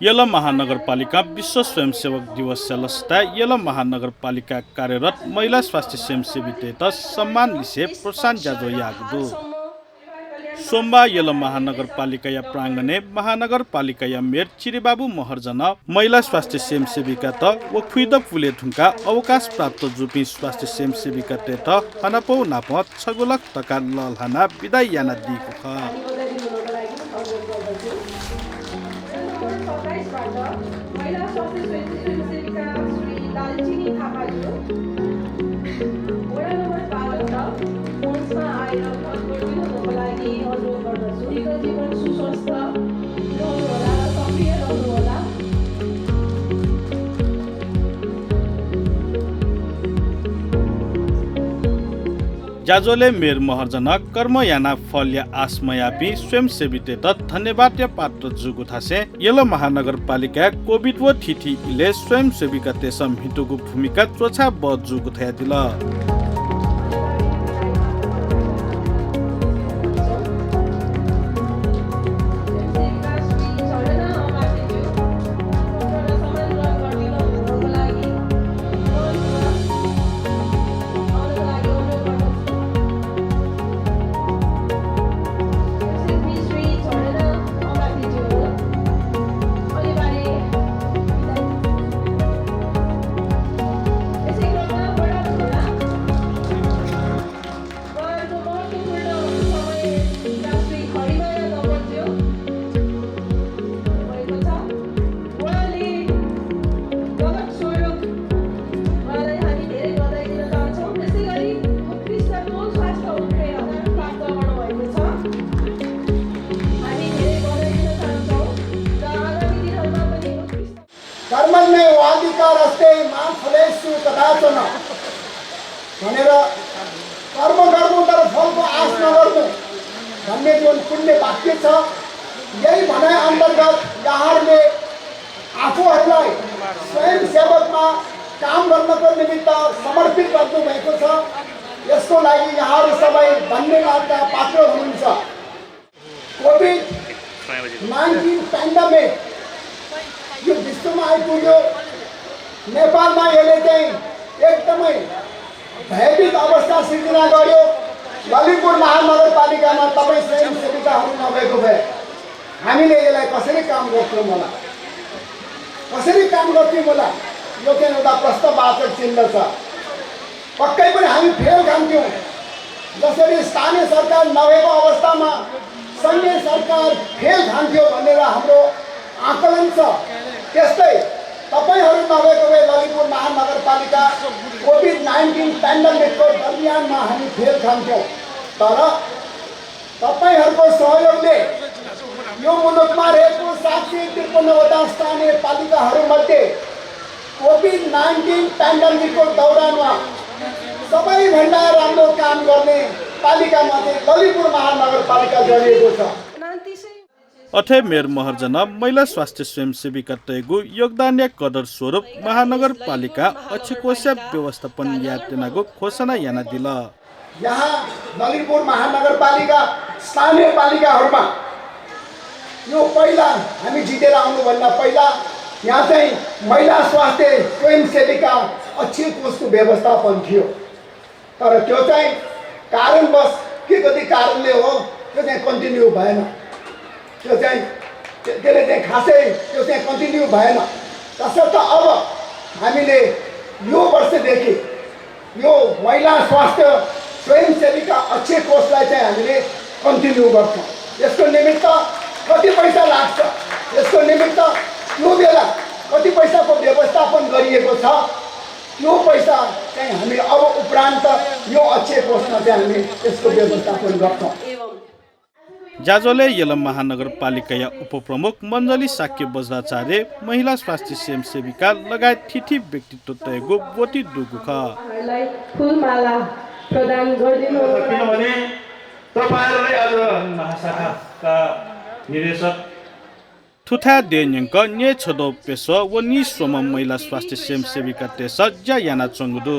यला महानगरपालिका विश्व स्वयंसेवक दिवस सेलस्ता यला महानगरपालिका कार्यरत महिला स्वास्थ्य स्वयंसेवी तेत सम्मान लिसे प्रोत्साहन जाजो यागदु सोमबार यला महानगरपालिका या प्राङ्गणे महानगरपालिका या मेयर चिरेबाबु महर्जन महिला स्वास्थ्य स्वयंसेविका त व खुइद पुले थुङ्का अवकाश प्राप्त जुपी स्वास्थ्य स्वयंसेविका तेत हनापौ नाप छगुलक तका ललहाना बिदाय याना दिएको छ महिला स्वास्थ्य स्वयंसेविका श्री लालचिनी थापाज्यू वडा नम्बर 12 मञ्चमा आएर भोट लागि अनुरोध गर्दछु। जीवन सुस्वस्थ रहनुहोला र सक्रिय रहनुहोला। जाजोले मेयर महर्जन कर्मयाना फल्या आसमयापी स्वयंसेवी तेत धन्यवाद या पात्र जुगु थासे यलो महानगरपालिका कोभिड व थिथि इले स्वयंसेविका तेसम हितुगु भूमिका चोछा ब जुगु थया दिल कर्मण्य वादिकार अस्ते मा फलेषु कदाचन भनेर कर्म गर्नु तर फलको आश नगर्नु भन्ने जुन पुण्य वाक्य छ यही भनाइ अन्तर्गत यहाँहरूले आफूहरूलाई स्वयंसेवकमा काम गर्नको निमित्त समर्पित गर्नु भएको छ। यसको लागि यहाँहरू सबै धन्यवादका पात्र हुनुहुन्छ। कोभिड-19 पेन्डेमिक यो विश्वमा आइपुग्यो। नेपालमा यसले चाहिँ एकदमै भयभीत अवस्था सिर्जना गर्यो। ललितपुर महानगरपालिकामा तपाईँ स्वयंसेविकाहरू नभएको भए हामीले यसलाई कसरी काम गर्थ्यौँ होला, कसरी काम गर्थ्यौँ होला, यो चाहिँ एउटा प्रश्नवाचक चिन्ह छ। पक्कै पनि हामी फेल खान्थ्यौँ। जसरी स्थानीय सरकार नभएको अवस्थामा सङ्घीय सरकार फेल खान्थ्यो भनेर हाम्रो आकलन छ। त्यस्तै तपाईहरू नभएको भए ललितपुर महानगरपालिका कोभिड-19 पेन्डेमिकको दरमियानमा हामी फेल खान्थ्यौँ। तर तपाईहरूको सहयोगले यो मुलुकमा रहेको 753वटा स्थानीय पालिकाहरूमध्ये कोभिड-19 पेन्डेमिकको दौरानमा सबैभन्दा राम्रो काम गर्ने पालिकामा चाहिँ ललितपुर महानगरपालिका गरिएको छ। अथे मेयर महर्जन महिला स्वास्थ्य स्वयंसेविका तयगु योगदान या कदर स्वरूप महानगरपालिका अक्षकोष्य व्यवस्थापन यातनागु घोषणा याना दिल। यहाँ ललितपुर महानगरपालिका स्थानीय पालिकाहरूमा यो पहिला हामी जितेर आउनुभन्दा पहिला यहाँ चाहिँ महिला स्वास्थ्य स्वयंसेविका अच्छी कोषको व्यवस्थापन थियो। तर त्यो चाहिँ कारणवश के कति कारणले हो त्यो चाहिँ कन्टिन्यू भएन। त्यो चाहिँ त्यसले चाहिँ खासै त्यो चाहिँ कन्टिन्यू भएन। तसर्थ अब हामीले यो वर्षदेखि यो महिला स्वास्थ्य स्वयंसेविका अच्छे कोषलाई चाहिँ हामीले कन्टिन्यू गर्छौँ। यसको निमित्त कति पैसा लाग्छ, यसको निमित्त त्यो बेला कति पैसाको व्यवस्थापन गरिएको छ, त्यो पैसा चाहिँ हामी अब उपरान्त यो अच्छे कोषमा चाहिँ हामी यसको व्यवस्थापन गर्छौँ। जाजोले यलम महानगरपालिका या उपप्रमुख मञ्जली साक्य बज्राचार्य महिला स्वास्थ्य स्वयंसेविका लगायत थिथि व्यक्तित्व तयगु बोटी दुगुख फुलमाला प्रदान गरिदिनु। किनभने तपाईहरुलाई आज महाशाखाका निर्देशक थुथा देन्यङ्क nye छोदो पेसो व नि सोम महिला स्वास्थ्य स्वयंसेविका तेस ज्या याना चंगुदु